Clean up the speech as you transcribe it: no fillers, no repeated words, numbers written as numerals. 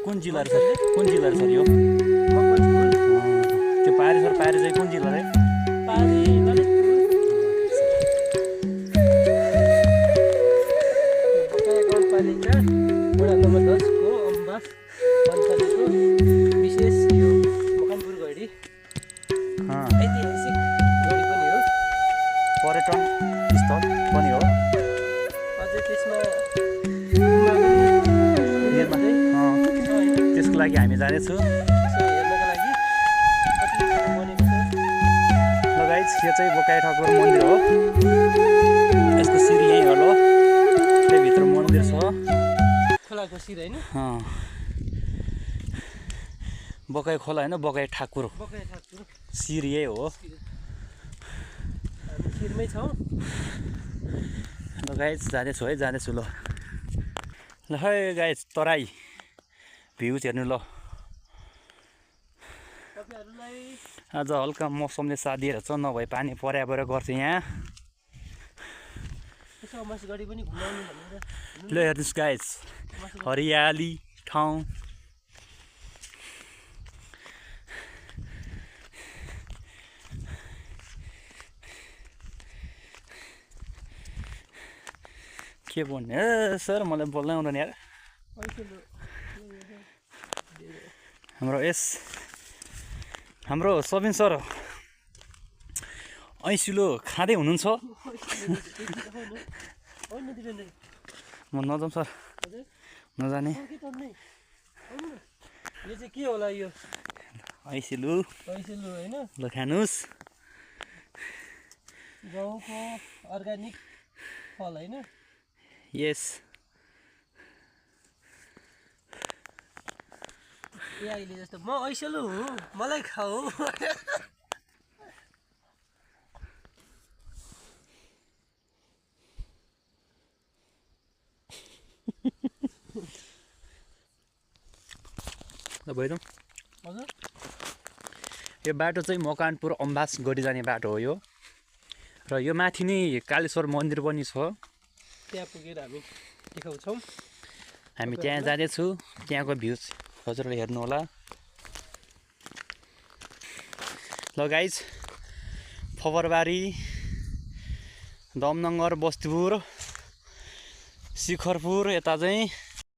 कुन जिल्ला रे सर कुन जिल्ला रे सर यो त्यो पारी सर पारी चाहिँ कुन जिल्ला रे पारी ललितपुर बकाया गाउँपालिका वडा नम्बर 10 को अम्बास पञ्चायतको विशेष यो मकनपुर गढी ऐतिहासिक गढी पनि हो पर्यटन स्थल पनि हो अझै त्यसमा त्यसको लागि हामी जानेछु हेर्नका लागि कति बनेको छ ल गाइस यो चाहिँ बकाया ठाकुर मन्दिर हो यसको सिरी यही हो ल त्यही भित्र मन्दिर छ खोलाको सिर हैन बकाया खोला हैन बकाया ठाकुर बकाया ठाकुर सिरी यही हो हामी सिरमै छौँ ल गाइस जाँदैछु है जाँदैछु ल ल है गाइस तराई भ्युज हेर्नु ल तपाईहरुलाई आज हल्का मौसमले साथ दिएर छ नभए पानी पर्यापर गर्छ यहाँ यसो अम्बास गढी पनि घुमाउनु भनेर ल हेर्नुहोस् गाइस हरियाली ठाउँ के भन्ने सर मलाई बोल्नै आउँदैन यार हाम्रो सबिन सर ऐसिलो खाँदै हुनुहुन्छ म नजाउँ सर नजाने यो चाहिँ के होला यो ऐसिलो पैसेलु हैन ल खानुस् गाउँको अर्गानिक फल हैन यस ए अहिले जस्तो म ऐसेलु हुँ मलाई खाऊ ल भइदौँ हजुर यो बाटो चाहिँ मकवानपुर अम्बास गढी जाने बाटो हो यो र यो माथि नै कालेश्वर मन्दिर पनि छ त्यहाँ पुगेर हामी देखाउँछौँ हामी त्यहाँ जाँदैछु त्यहाँको भ्युज हजुरले हेर्नु होला ल गाइज फबरबारी दमनगर बस्तीपुर शिखरपुर यता चाहिँ